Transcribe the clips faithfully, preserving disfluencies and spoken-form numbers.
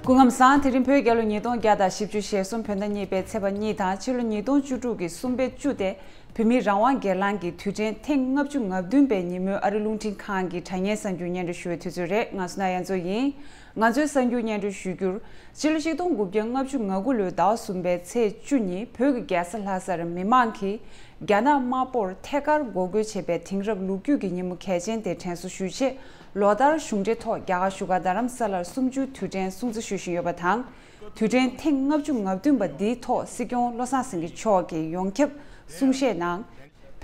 སྐུ་ཁམས་བཟང་། དེ་རིང་བོད་རྒྱལ་ལོ་ཉིས་སྟོང་བརྒྱ་དང་བཞི་བཅུ་ཞེ་གསུམ་བོད་ཟླ་གཉིས་པའི་ཚེས་པ་གཉིས་དང་ཕྱི་ལོ་ཉིས་སྟོང་བཅུ་དྲུག་གི་གསུམ་པའི་བཅུ་སྟེ་བོད་མིའི་རང་དབང་སྒེར་ལངས་ཀྱི་དུས་དྲན་ཐེངས་ལྔ་བཅུ་ང་བདུན་པའི་ཉིན་མོའི་ཨ་རི་རླུང་འཕྲིན་ཁང་གི་དྲ་བརྙན་གསར་འགྱུར་སྙན་སྒྲོན་ཞུ་བའི་དུས་ཚོད་རེད། ང་སུ་ན་ཡ་མཚོ་ཡིན། ང་ཚོའི་གསར་འགྱུར་སྙན་སྒྲོན་ཞུ་རྒྱུར། ཕྱི་ལོ་ཆིག་སྟོང་དགུ་བརྒྱ་ལྔ་བཅུ་ང་དགུ་ལོའི་ཟླ་བ་གསུམ་པའི་ཚེས་བཅུ་ཉིན་བོད་ཀྱི་རྒྱལ་ས་ལྷ་སར་མི་མང་གིས་རྒྱ་ནག་དམར་པོར་ཐད་ཀར་འགོག་རྒོལ་བྱེད་པའི་དེང་རབས་ལོ་རྒྱུས་ཀྱི་ཉིན་མོ་གལ་ཆེན་དེ་དྲན་གསོ་ཞུ་ཆེད། ལོ་ལྟར་གཞུང་འབྲེལ་ཐོག་རྒྱ་གར་བཞུགས་སྒར་རྡ་རམ་ས་ལར་གསུམ་བཅུའི་དུས་དྲན་སྲུང་བརྩི་ཞུ་བཞིན་ཡོད་པ་དང་། དུས་དྲན་ཐེངས་ལྔ་བཅུ་ང་བདུན་པ་འདིའི་ཐོག་སྲིད་སྐྱོང་བློ་བཟང་སེང་གེ་མཆོག་གིས་ཡོངས་ཁྱབ་གསུང་བཤད་ནང་།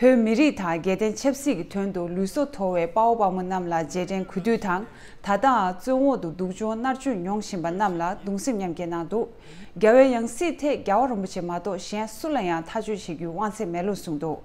བོད་མི་རིགས་དང་རྒྱལ་བསྟན་ཆབ་སྲིད་ཀྱི་དོན་དུ་ལུས་སྲོག་དོར་བའི་དཔའ་བོ་དཔའ་མོ་རྣམས་ལ་རྗེས་དྲན་གུས་འདུད་དང་། ད་ལྟའང་བཙོན་འོག་ཏུ་སྡུག་སྦྱོང་མནར་གཅོད་མྱོང་བཞིན་པ་རྣམས་ལ་གདུང་སེམས་མཉམ་སྐྱེད་གནང་འདུག་རྒྱལ་བའི་ཡང་སྲིད་ཐད་རྒྱལ་བ་རིན་པོ་ཆེ་མ་གཏོགས་གཞན་སུ་ལ་ཡང་ཐག་གཅོད་བྱེད་རྒྱུའི་དབང་ཚད་མེད་ལུགས་གསུངས་འདུག་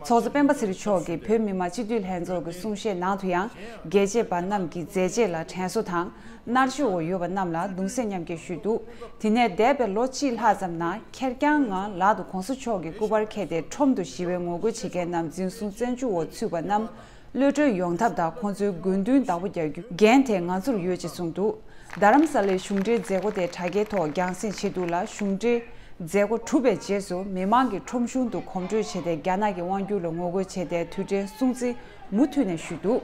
ཚོགས་གཙོ་སྤེན་པ་ཚེ་རིང་མཆོག་གིས་བོད་མི་མང་སྤྱི་འཐུས་ལྷན་ཚོགས་ཀྱི་གསུང་བཤད་ནང་དུ་ཡང་རྒྱལ་གཅེས་པ་རྣམས་ཀྱི་མཛད་རྗེས་ལ་དྲན་གསོ་དང་། མནར་གཅོད་འོག་ཡོད་པ་རྣམས་ལ་གདུང་སེམས་མཉམ་སྐྱེད་ཞུས་འདུག་དེ་ནས་འདས་པའི་ལོ་གཅིག་ལྷག་ཙམ་ནང་ཁེར་རྐྱང་ངང་ལག་ཏུ་གོང་ས་མཆོག་གི་སྐུ་པར་འཁྱེར་ཏེ་ཁྲོམ་དུ་ཞི་བའི་ངོ་རྒོལ་བྱེད་མཁན་རྣམས་འཛིན་བཟུང་བཙོན་འཇུག་འོག་ཚུད་པ་རྣམས་གློད་གྲོལ་ཡོང་ཐབས་དང་ཁོང་ཚོའི་དགོས་འདུན་བདག་པོ་རྒྱག་རྒྱུའི་འགན་དེ་ང་ཚོར་ཡོད་ཅེས་གསུངས་འདུག་རྡ་རམ་ས་ལའི་གཞུང་འབྲེལ་མཛད་སྒོ་དེ་དྲ་རྒྱའི་ཐོག་རྒྱང་སྲིང་བྱེད་འདུག་ལ། གཞུང་འབྲེལ་མཛད་སྒོ་གྲུབ་པའི་རྗེས་སུ་མི་མང་གིས་ཁྲོམ་གཞུང་དུ་གོམ་བགྲོད་བྱས་ཏེ་རྒྱ་ནག་གི་དབང་སྒྱུར་ལ་ངོ་རྒོལ་བྱས་ཏེ་དུས་དྲན་སྲུང་བརྩི་མུ་མཐུད་ནས་ཞུས་འདུག་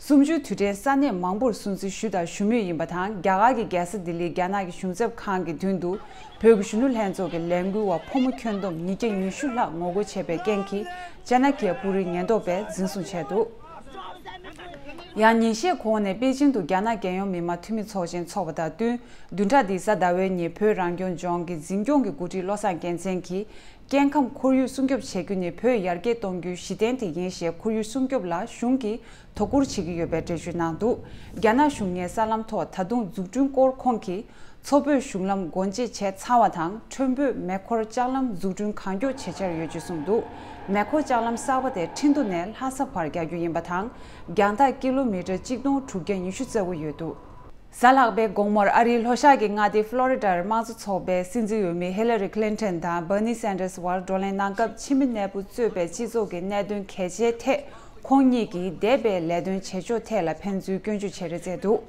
གསུམ་བཅུའི་དུས་དྲན་ས་གནས་མང་པོར་སྲུང་བརྩི་ཞུས་དང་ཞུ་མུས་ཡིན་པ་དང་། རྒྱ་གར་གྱི་རྒྱལ་ས་ལྡི་ལིའི་རྒྱ་ནག་གི་གཞུང་ཚབ་ཁང་གི་མདུན་དུ་བོད་ཀྱི་གཞོན་ནུ་ལྷན་ཚོགས་ཀྱི་ལས་འགུལ་བ་ཕོ་མོ་ཁྱོན་བསྡོམས་ཉིས་བརྒྱ་ཉི་ཤུ་ལྷག་ངོ་རྒོལ་བྱས་པའི་རྐྱེན་གྱིས་ཅ་ན་ཁྱ་པུ་རི་ཉེན་རྟོག་པས་འཛིན་བཟུང་བྱས་འདུག་ཡང་ཉིན་ཤས་གོང་ནས་པེ་ཅིང་དུ་རྒྱ་ནག་རྒྱལ་ཡོངས་མི་དམངས་འཐུས་མི་ཚོགས་ཆེན་འཚོགས་པ་དང་བསྟུན། བདུན་ཕྲག་འདིའི་གཟའ་ཟླ་བའི་ཉིན་བོད་རང་སྐྱོང་ལྗོངས་ཀྱི་འཛིན་སྐྱོང་གི་འགོ་ཁྲིད་བློ་བཟང་རྒྱལ་མཚན་གྱིས། སྐྱེ་ཁམས་ཁོར་ཡུག་སྲུང་སྐྱོབ་བྱེད་རྒྱུ་ནི་བོད་ཡར་རྒྱས་གཏོང་རྒྱུའི་གཞི་རྟེན་དེ་ཡིན་ཞེས། ཁོར་ཡུག་སྲུང་སྐྱོབ་ལ་གཞུང་གིས་དོ་ཁུར་བྱེད་ཀྱི་ཡོད་པའི་འགྲེལ་བརྗོད་གནང་འདུག་རྒྱ་ནག་གཞུང་གཉེར་གསར་ལམ་ཐོག་ད་དུང་འཛུགས་སྐྲུན་སྐོར་ཁོངས་ཀྱི་མཚོ་བོད་གཞུང་ལམ་སྒོ་འབྱེད་བྱས་ཚར་བ་དང་། ཁྲོན་བོད་མེ་འཁོར་ལྕགས་ལམ་འཛུགས་སྐྲུན་གང་མགྱོགས་བྱེད་འཆར་ཡོད་ཅེས་གསུངས་འདུག་མེ་འཁོར་ལྕགས་ལམ་གསར་པ་དེ་ཁྲིན་ཏུ་ནས་ལྷ་ས་བར་རྒྱག་རྒྱུ་ཡིན་པ་དང་། རྒྱང་ཐག་ཀི་ལོ་མི་ཊར་གཅིག་སྟོང་དྲུག་བརྒྱ་ཉི་ཤུ་རྩ་དགུ་ཡོད་འདུག་གཟའ་ལྷག་པའི་དགོང་མོར་ཨ་རིའི་ལྷོ་ཤར་གྱི་མངའ་སྡེ་ཧྥ་ལོ་རི་ཌར་དམངས་གཙོ་ཚོགས་པའི་སྲིད་འཛིན་འོས་མི་ཧི་ལ་རི་ཁི་ལིན་ཊོན་དང་སྦར་ནི་སན་ཌར་སི་བར་བགྲོ་གླེང་གནང་སྐབས། ཕྱི་མི་ནད་འབུ་གཙོས་པའི་སྤྱི་ཚོགས་ཀྱི་གནད་དོན་གལ་ཆེའི་ཐད་ཁོང་གཉིས་ཀྱིས་འདས་པའི་ལས་དོན་བྱེད་ཕྱོགས་ཐད་ལ་ཕན་ཚུན་སྐྱོན་བརྗོད་བྱས་རེད་བསྩལ་འདུག་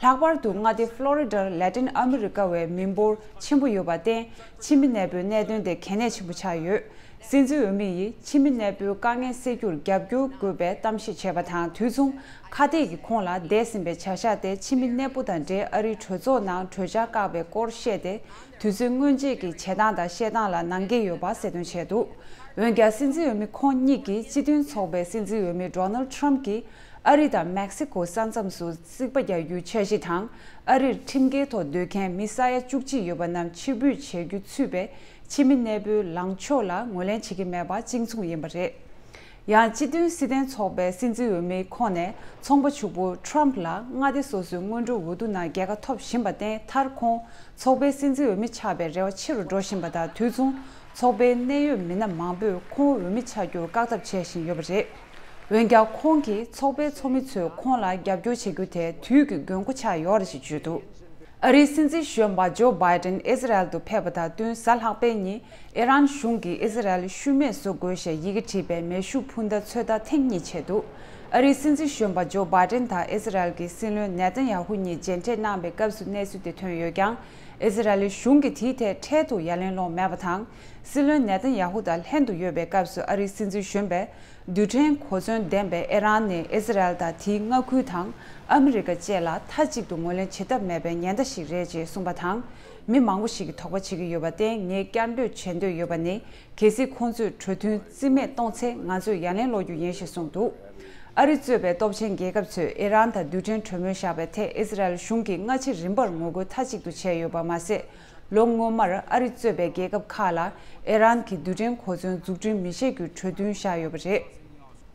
ལྷག་པར་དུ་མངའ་སྡེ་ཧྥ་ལོ་རི་ཌར་ལ་ཏིན་ཨ་མི་རི་ཀ་བའི་མི་འབོར་ཆེན་པོ་ཡོད་པར་བརྟེན། ཕྱི་མི་ནད་འབུའི་གནད་དོན་དེ་གལ་གནད་ཆེན་པོ་ཆགས་ཡོད། སྲིད་འཛིན་འོས་མི་ཡིས་ཕྱི་མི་ནད་འབུའི་དཀའ་ངལ་སེལ་རྒྱུར་རྒྱབ་སྐྱོར་དགོས་པའི་གཏམ་བཤད་བྱས་པ་དང་། དུས་མཚུངས་ཁ་གཏད་ཀྱིས་ཁོང་ལ་འདས་ཟིན་པའི་བྱ་གཞག་དེ་ཕྱི་མི་གནས་སྤོ་དང་འབྲེལ་ཨ་རིའི་གྲོས་ཚོགས་ནང་གྲོས་འཆར་བཀག་པའི་སྐོར་བཤད་དེ། དུས་ཚོད་སྔོན་རྗེས་ཀྱི་བྱེད་སྟངས་དང་བཤད་སྟངས་ལ་ནང་འགལ་ཡོད་པ་གསལ་སྟོན་བྱས་འདུག་འོན་ཀྱང་། སྲིད་འཛིན་འོས་མི་ཁོང་གཉིས་ཀྱིས་སྤྱི་མཐུན་ཚོགས་པའི་སྲིད་འཛིན་འོས་མི་ཌོ་ནལ་ཊམ་གྱིས་ཨ་རི་དང་མེག་སི་ཀོ་ས་མཚམས་སུ་རྩིག་པ་རྒྱག་རྒྱུའི་འཆར་གཞི་དང་། ཨ་རིར་ཁྲིམས་འགལ་ཐོག་སྡོད་མཁན་མི་ས་ཡ་བཅུ་གཅིག་ཡོད་པ་རྣམས་ཕྱིར་འབུད་བྱེད་རྒྱུ་ཚུད་པའི་ཕྱི་མི་གནས་སྤོའི་ལངས་ཕྱོགས་ལ་ངོས་ལེན་བྱེད་ཀྱི་མེད་པ་གཅིག་མཚུངས་ཡིན་པ་རེད། ཡང་། སྤྱི་མཐུན་སྲིད་དོན་ཚོགས་པའི་སྲིད་འཛིན་འོས་མིའི་ཁོངས་ནས་ཚོང་པ་ཕྱུག་པོ་ཊམ་ལ་མངའ་སྡེ་སོ་སོའི་སྔོན་འགྲོ་འོས་བསྡུ་ནང་རྒྱལ་ཁ་ཐོབ་བཞིན་པར་བརྟེན། མཐར་ཁོང་ཚོགས་པའི་སྲིད་འཛིན་འོས་མི་ཆགས་པའི་རེ་བ་ཆེ་རུ་འགྲོ་བཞིན་པ་དང་། དུས་མཚུངས་ཚོགས་པའི་གནད་ཡོད་མི་སྣ་མང་པོས་ཁོང་འོས་མི་ཆགས་རྒྱུར་བཀག་འཐབ་བྱེད་བཞིན་ཡོད་པ་རེད། འོན་ཀྱང་། ཁོང་གིས་ཚོགས་པའི་ཚོགས་མི་ཚོས་ཁོང་ལ་རྒྱབ་སྐྱོར་བྱེད་རྒྱུ་དེ་དུས་ཀྱི་དགོས་མཁོ་ཆགས་ཡོད་རེད་ཅེས་བརྗོད་འདུག་ཨ་རིའི་སྲིད་འཛིན་གཞོན་པ་ཇོ་བྷའི་ཏིན་ཨི་ཟི་རལ་དུ་ཕེབས་པ་དང་བསྟུན། གཟའ་ལྷག་པའི་ཉིན་ཨི་རན་གཞུང་གིས་ཨི་ཟི་རལ་ཤུལ་མེད་བཟོ་དགོས་ཞེས་ཡི་གེ་བྲིས་པའི་མེ་ཤུགས་འཕུར་མདའ་ཚོད་ལྟ་ཐེངས་གཉིས་བྱས་འདུག་ཨ་རིའི་སྲིད་འཛིན་གཞོན་པ་ཇོ་བྷའི་ཏིན་དང་ཨི་ཟི་རལ་གྱི་སྲིད་བློན་ནེ་ཐན་ཡ་ཧུ་གཉིས་མཇལ་འཕྲད་གནང་པའི་སྐབས་སུ་གནས་ཚུལ་དེ་ཐོན་ཡོད་ཀྱང་། ཨི་ཟི་རལ་གཞུང་གིས་དེའི་ཐད་འཕྲལ་དུ་ཡ་ལན་སློག་མེད་པ་དང་། སྲིད་བློན་ནེ་ཐན་ཡ་ཧུ་དང་ལྷན་དུ་ཡོད་པའི་སྐབས་སུ། ཨ་རིའི་སྲིད་འཛིན་གཞོན་པས། རྡུལ་ཕྲན་གོ་མཚོན་ལྡན་པས་ཨི་རན་ནི་ཨི་ཟི་རལ་དང་དེའི་མངའ་ཁུལ་དང་ཨ་མི་རི་ཀ་བཅས་ལ་མཐའ་གཅིག་ཏུ་ངོས་ལེན་བྱེད་ཐབས་མེད་པའི་ཉེན་བརྡ་ཞིག་རེད་ཅེས་གསུངས་པ་དང་། མི་མང་པོ་ཞིག་གིས་དོགས་པ་བྱེད་ཀྱི་ཡོད་པར་བརྟེན། ངས་བསྐྱར་ཟློས་བྱེད་འདོད་ཡོད་པ་ནི། གལ་སྲིད་ཁོང་ཚོས་གྲོས་མཐུན་རྩིས་མེད་གཏོང་ཚེ། ང་ཚོས་ཡ་ལན་སློག་རྒྱུ་ཡིན་ཞེས་གསུངས་འདུག་ཨ་རི་གཙོས་པའི་སྟོབས་ཆེན་རྒྱལ་ཁབ་ཚོས་ཨི་རན་དང་རྡུལ་ཕྲན་གྲོས་མོལ་བཞག་པའི་ཐད་ཨི་ཟི་རལ་གཞུང་གིས་སྔ་ཕྱི་རིམ་པར་ངོ་རྒོལ་མཐའ་གཅིག་ཏུ་བྱས་ཡོད་པ་མ་ཟད། ལོ་སྔོན་མར་ཨ་རི་གཙོས་པའི་རྒྱལ་ཁབ་ཁག་ལ་ཨི་རན་གྱི་རྡུལ་ཕྲན་གོ་མཚོན་འཛུགས་སྐྲུན་མི་བྱེད་རྒྱུའི་གྲོས་མཐུན་བཞག་ཡོད་པ་རེད།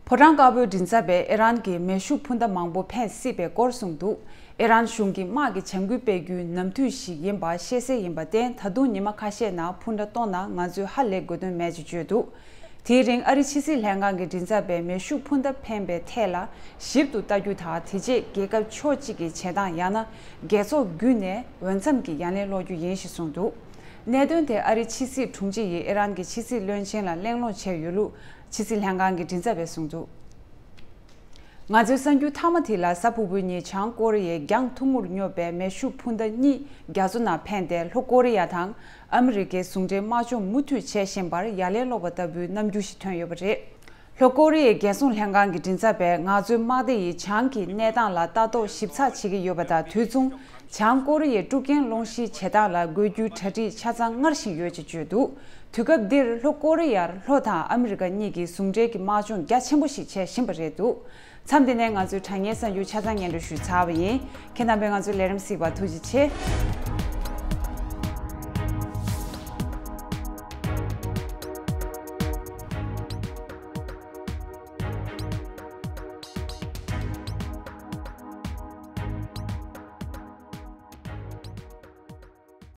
ཕོ་བྲང་དཀར་པོའི་མགྲིན་ཚབ་པས་ཨི་རན་གྱིས་མེ་ཤུགས་འཕུར་མདའ་མང་པོ་འཕེན་སྲིད་པའི་སྐོར་གསུངས་འདུག་ཨི་རན་གཞུང་གིས་དམག་གི་བྱ་འགུལ་སྤེལ་རྒྱུའི་ནམ་དུས་ཤིག་ཡིན་པ་ཤེས་གསལ་ཡིན་པར་བརྟེན། ད་དུང་ཉི་མ་ཁ་ཤས་ནང་འཕུར་མདའ་གཏོང་ན་ང་ཚོས་ཧ་ལས་དགོས་དོན་མེད་ཅེས་བརྗོད་འདུག་དེའི་རིང་ཨ་རི་ཕྱི་སྲིད་ལྷན་ཁང་གི་མགྲིན་ཚབ་པས་མེ་ཤུགས་འཕུར་མདའ་འཕེན་པའི་ཐད་ལ་ཞིབ་ཏུ་ལྟ་རྒྱུ་དང་། དེ་རྗེས་རྒྱལ་ཁབ་ཕྱོགས་གཅིག་གི་བྱེད་སྟངས། ཡང་ན་རྒྱལ་ཚོགས་བརྒྱུད་ནས་འོས་འཚམ་གྱི་ཡ་ལན་སློག་རྒྱུ་ཡིན་ཞེས་གསུངས་འདུག་གནད་དོན་དེ་ཨ་རིའི་ཕྱི་སྲིད་དྲུང་ཆེ་ཡིས་ཨི་རན་གྱི་ཕྱི་སྲིད་བློན་ཆེན་ལ་གླེང་སློང་བྱས་ཡོད་ལུགས་ཕྱི་སྲིད་ལྷན་ཁང་གི་མགྲིན་ཚབ་པས་གསུངས་འདུག་ང་ཚོའི་གསར་འགྱུར་མཐའ་མ་དེ་ལ། གཟའ་ཕུར་བུ་ཉིན་བྱང་ཀོ་རི་ཡས་གྱང་ཐུང་ངུར་སྙོབ་པའི་མེ་ཤུགས་འཕུར་མདའ་གཉིས་རྒྱ་མཚོ་ནང་འཕེན་ཏེ། ལྷོ་ཀོ་རི་ཡ་དང་ཨ་མི་རི་ཀའི་ཟུང་འབྲེལ་དམག་སྦྱོང་མུ་མཐུད་བྱེད་བཞིན་པར་ཡ་ལན་སློག་པ་ལྟ་བུའི་རྣམ་འགྱུར་ཞིག་ཐོན་ཡོད་པ་རེད། ལྷོ་ཀོ་རི་ཡའི་རྒྱལ་སྲུང་ལྷན་ཁང་གི་མགྲིན་ཚབ་པས། ང་ཚོའི་དམག་སྡེ་ཡིས་བྱང་གི་གནས་སྟངས་ལ་ལྟ་རྟོག་ཞིབ་ཚགས་བྱེད་ཀྱི་ཡོད་པ་དང་། དུས་མཚུངས་བྱང་ཀོ་རི་ཡའི་དཀྲུག་རྐྱེན་སློང་གཞིའི་བྱེད་སྟངས་ལ་འགོད་རྒྱུའི་གྲ་སྒྲིག་ཆ་ཚང་སྔར་བཞིན་ཡོད་ཅེས་བརྗོད་འདུག་དུས་སྐབས་འདིར་ལྷོ་ཀོ་རི་ཡར་ལྷོ་དང་ཨ་མི་རི་ཀ་གཉིས་ཀྱིས་ཟུང་འབྲེལ་གྱི་དམག་སྦྱོང་རྒྱ་ཆེན་པོ་ཞིག་བྱེད་བཞིན་པ་རེད་འདུག་མཚམས་འདི་ནས་ང་ཚོའི་དྲ་བརྙན་གསར་འགྱུར་ཆ་ཚང་སྙན་སྒྲོན་ཞུས་ཚར་བ་ཡིན། ཁྱེད་རྣམ་པས་ང་ཚོའི་ལས་རིམ་གཟིགས་པར་ཐུགས་རྗེ་ཆེ།